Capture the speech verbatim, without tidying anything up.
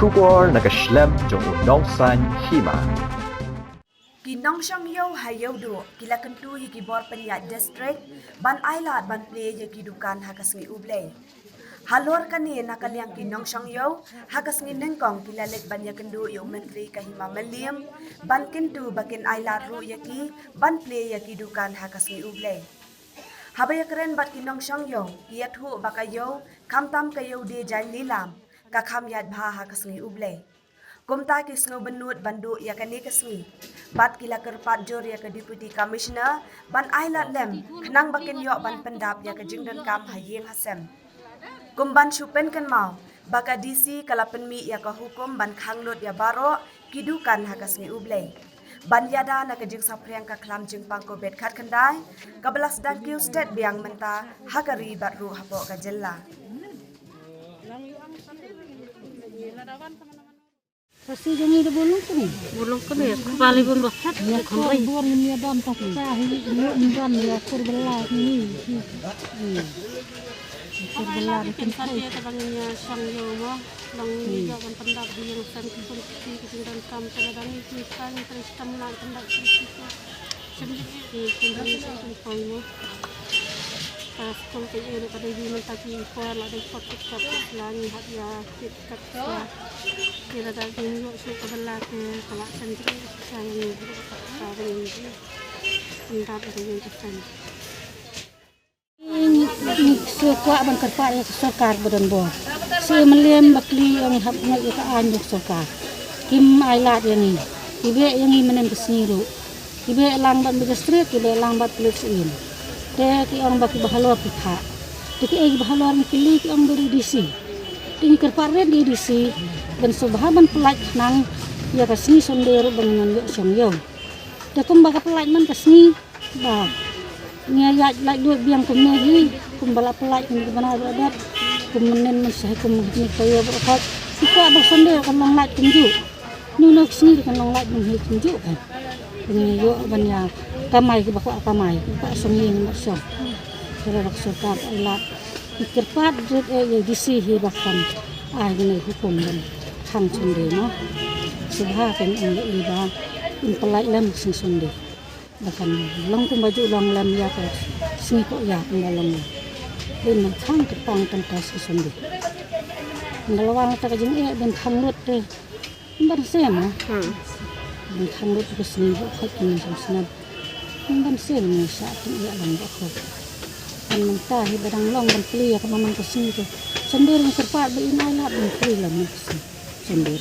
Khubor na ka shlem jong u nongsan hima. Ki nongshong ïew ha Ïewduh ki la kyntu ïa ki bor pynïaid district ban ailad ban plie ïa ki dukan ha ka sngi U Blei. Halor kane, na ka liang ki nongshong ïew ha ka sngi nyngkong ki la leit ban ïakynduh ïa u Myntri ka Hima Mylliem ban kyntu ba kin ailad ruh ïa ki ban plie ïa ki dukan ha ka sngi U Blei. Haba ïakren bad ki nongshong ïew, ki ïathuh ba ka ïew, khamtam ka ïew die jaiñ lilam, ka kham ïaid bha ha ka sngi U Blei. Kumta ki sngewbynnud ban duh ïa kane ka sngi bad ki la kyrpad jur ïa ka Deputy Commissioner ban ailad lem khnang ba kin ïoh ban pyndap ïa ka jingdonkam ha ïing ha sem. Kum ban shu pynkynmaw ba ka D C ka la pynmih ïa ka hukum ban khang lut ïa baroh ki dukan ha ka sngi U Blei. Ban ïada na ka jingsaphriang ka khlam jingpang Covid khatkhyndai kaba la sdang kiew stet biang mynta ha ka ri bad ruh hapoh ka jylla. Ka sngi jong ngi da bun long kane. Bun long kane, kpa li bun ba phet. Ïa, kpa li bun, ïa dam ta psa hi, ïa dam ïa kur bela ni. Kur bela ni kan sai. Te bang ïa shong ïew mo, long ni ïa ban pyndap di ïing sem ki bun ki ki jingdonkam te la dang ni ki kan tre stam la pyndap ki ki. Sim di ki sim di sim sim poi mo. Ka skul ka ïew ka dei di mynta ki por la dei por ki kap la ni hap ïa ki kap la. Ki la da ki ïew shu ka bela ki ka la sem di ka ïew ka ka ïew. Ndap ka ïew ka sem. Ngi shu kwah ban kyrpad ïa ka sorkar ba don bor. Shu mlien ba kli ïa ngi hap ngi ïa ka aiñ ïa ka sorkar. Kim ailad ïa ngi. Ki beh ïa ngi mynnin ka sngi ruh. Ki beh lang bad magistrate, ki beh lang bad pulit sha ïing. Te ki ong ba ki ba halor ki phah. Te ki ei ki ba halor ngi kylli ki ong ba ri D C. Te ngi kyrpad rit ïa D C ban sngewbha ban pyllait khnang ïa ka sngi Sunday ruh ba ngin ïoh shong ïew. Te kumba ka pyllait man ka sngi. Ba ngi ïa lait lut biang kumne hi, kumba la pyllait kumne kumba na ruh dap, kum mynnin mynshwa hi kum ni ka ïa ba khot. Shu kwah ba Sunday kan long lait kumjuh. Ni na ka sngi kan long lait mynhi kumjuh kan. Ngi ïoh ban ïa kamai kiba kwah kamai, kiba kwah shong ïing ban shong. Ka la rak sorkar ai lad. Ngi kyrpad rit ïa D C hi ba kan ai kane hukum ban khang Sunday mo. Sngewbha kan ong ïa i ba in pyllait lem ka sngi Sunday. Ba kan long kumba ju long lem ïa ka sngi ko ïa kumba long ïa. Bin nang khang ka pang kan ta sngi Sunday. Nga la wan ta ka jingeh bin khang lut te. Ban sem ha. Hmm. Bin khang lut ka sngi ko khot kan nang sem snap. Ban sem ngi sa tu ïa long ba khot. Kan mynta hi ba dang long ban plie ka mamang ka sngi ko. Sunday ring kyrpad ba in ai lad ban plie lem ka sngi Sunday.